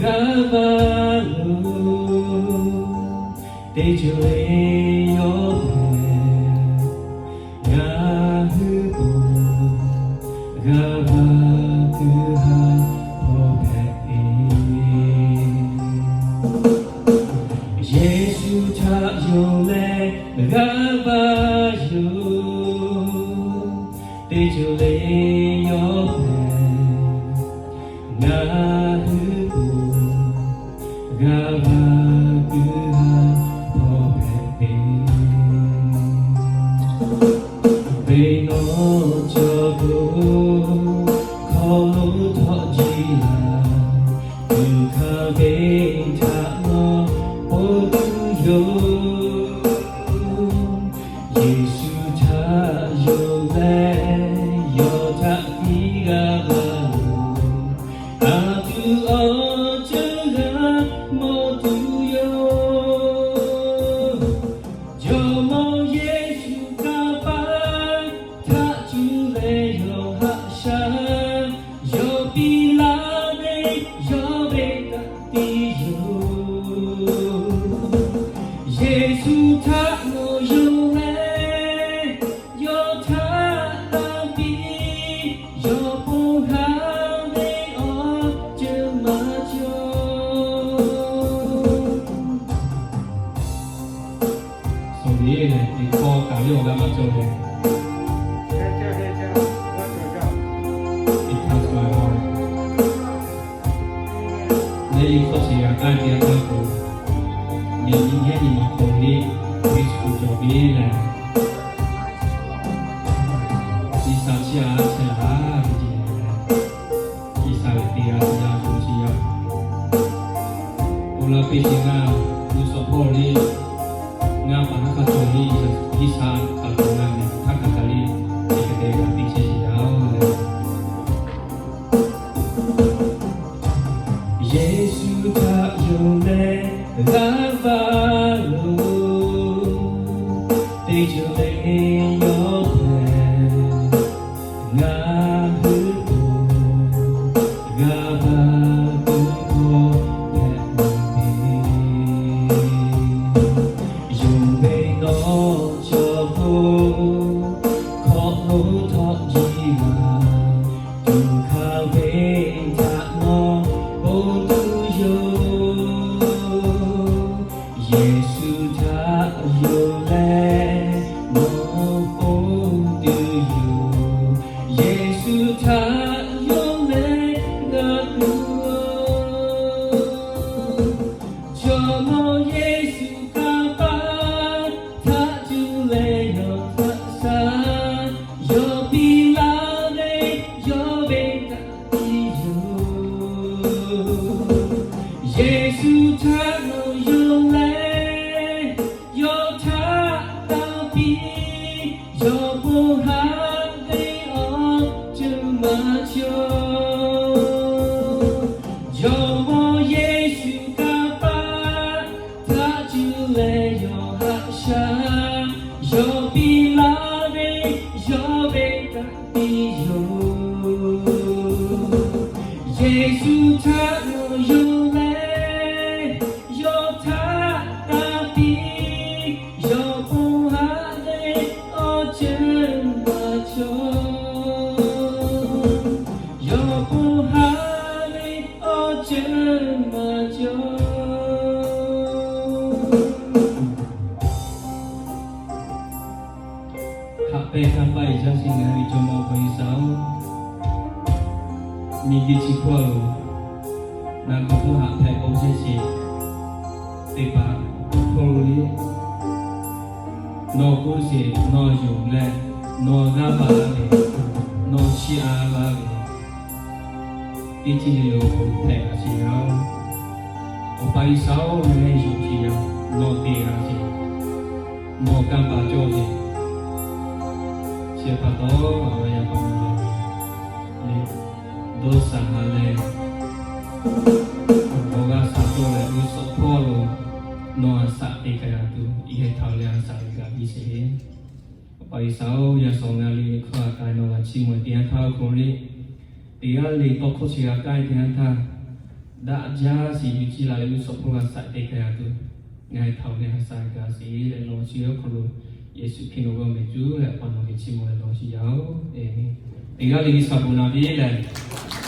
g'aˇ va lo, teˇ ceuˬ le yawˇ hpehꞈ, ngaˬ hui ponˬ g'aˇ va kuiˬ ha hpawˇ hpehꞈ ve. Yeˍsuˆ htaꞈ yonˍ leh g'aˇ va yoˬ, teˇ ceuˬ le yawˇ hpehꞈ, ngaˬ hui ponˬ g'aˇ va kuiˬ ha hpawˇ hpehꞈ ve. Ve nawˬ cawˬ k'o, hk'aw lo htawꞈ jiˇ laˬ, tuꞈ hkanˍ ve htaꞈ nawˬ ponˬ tuˬ yoˬ. Yeˍsuˆ htaꞈ yonˍ leh, yawˇ htaꞈ tiˉ g'aˇ va yoˬ. A tuꞈ awˬ ceuˬ g'a mawˬ tuˬ yoˬ. Jawˇmawˇ Yeˍsuˆ kanˇ paˆ htaꞈ cuˇ leh yawˇ haꞈ shaˉ, yawˇ piˇ laˇ ve yawˇ ve taꞈ tiˉ yoˬ. Yeˍsuˆ htaꞈ nawˬ yonˍ leh, yawˇ htaꞈ tanˇ piˇ, yawˇ ponˬ haˉ ve awˬ ceuˬ maˇ cawˬ. Suhˍ lehˬ, teˇ hkawˇ kaꞈ yawˇ g'a maˇ cawˬ ve. Teˇ hkawˇ chi g'a k'ai te a taˇ k'o, nyi nyi hehˉ nyi ma hk'aw liˇ Hkriꞈ hpu cawˬ ve lehˬ, Iˉsaˍ chi a chehˇ laˇ ve ce lehˬ, Iˉsaˍ lehˬ teˇ g'aˇ chi yaˇ, co chi yaˇ. Oˇ laˇ piˇ ce ngaˇ, g'uˇ suhˍ hpawˇ liˇ ngaˇ paˍ hk'aˇ cawˬ ve Iˉsaˍ kaꞈ taˍ g'a ve htaˇ kaꞈ kaˬ liˇ, teˇ hk'e te g'a piˇ chehˇ ce yaˇ oˬ lehˬ. Yeˍsuˆ htaꞈ yonˍ leh g'aˇ va loˬ, teˇ ceuˬ le yawˇ hpehꞈ, ngaˬ hui ponˬ g'aˇ va tuˬ hkawˇ hpehꞈ ve. Yonˍ ve nawˬ cawˬ k'o, hk'aw lo htawꞈ jiˇ laˬ, tuꞈ hkanˍ ve htaꞈ nawˬ ponˬ tuˬ yoˬ. Yeˍsuˆ htaꞈ yonˍ leh nawˬ ponˬ tuˬ yoˬ. Yeˍsuˆ htaꞈ yonˍ leh g'a tuˬ yoˬ. Jawˇmawˇ Yeˍsuˆ kanˇ paˆ htaꞈ cuˇ leh yawˇ haꞈ shaˉ, yawˇ piˇ laˇ ve yawˇ ve taꞈ tiˉ yoˬ. Yeˍsuˆ htaꞈ nawˬ yonˍ leh, yawˇ htaꞈ tanˇ piˇ, yawˇ ponˬ haˉ ve awˬ ceuˬ maˇ cawˬ. Jawˇmawˇ Yeˍsuˆ kanˇ paˆ htaꞈ cuˇ leh yawˇ haꞈ shaˉ, yawˇ piˇ laˇ ve yawˇ ve taꞈ tiˉ yoˬ. Yeˍsuˆ htaꞈ nawˬ yonˍ leh, yawˇ htaꞈ tanˇ piˇ, yawˇ ponˬ haˉ ve awˬ ceuˬ maˇ cawˬ. Yawˇ ponˬ haˉ ve awˬ ceuˬ maˇ cawˬ. Haꞈ pehnˇ htaˇ paˆ iˍ jaˇ sheˍ ngaˬ hui ve Jawˇmawˇ Awˬ pa G'uiˬsha-oˬ, miˬguiˬ chi hkawˇ lo ngaˬ hui htaꞈ hpehꞈ k'o chehˇ sheˍ. Teˇ hpaˍ hkawˇ lo le, nawˬ k'oˆ sheˍ, nawˬ yonˍ leh, nawˬ g'aˇ paˍ laˇ ve, nawˬ chiˇ a laˇ ve, teˇ ceuˬ le lo hpehꞈ a sheˍ yaˇ-oˬ. Awˬ pa G'uiˬsha-oˬ, ngaˬ hui yonˍ sheˍ yaˇ, nawˬ te g'a sheˍ, nawˬ kanˇ paˍ cawˬ sheˍ. Chi pa taw, awˬ yanˇ pa taw le, dawˇ shaˍ ha leh, awˬ g'aˇ shaˍ cawˇ leh g'uˇ suhˍ hpawˇ lo nawˬ a shaꞈ te k'ai a tuˬ, yehˬ htaꞈ leh a shaꞈ g'a piˇ sheˍ. Awˬ pa G'uiˬsha-oˬ, yaˇ suhˍ ngaˬ le hkawˇ a k'ai nawˬ g'a chiˇ mvuh te yanˇ htaˇ awˬ hk'aw lo le, teˇ g'aˇ le tawˇ hkawˇ chi g'a k'ai te yanˇ htaˇ, Daꞈ jaˇ sheˍ yuˬ ciˇ la ve g'uˇ suhˍ hpawˇ g'a shaꞈ te k'ai-a tuˬ, ngaˬ hui htaꞈ awˬ geh ha saˍ gaˬ sheˍ leh, nawˬ chi awˬ hk'aw lo Yeˍsuˆ Hkriꞈ nawˬ ve awˬ meh cuˉ leh a pa nawˬ geh chiˇ mvuh leh dawˇ shiˍ yaˇ-oˬ. Teˇ g'aˇ le G'uiˬsha bon naˍ piˇ lehˬ,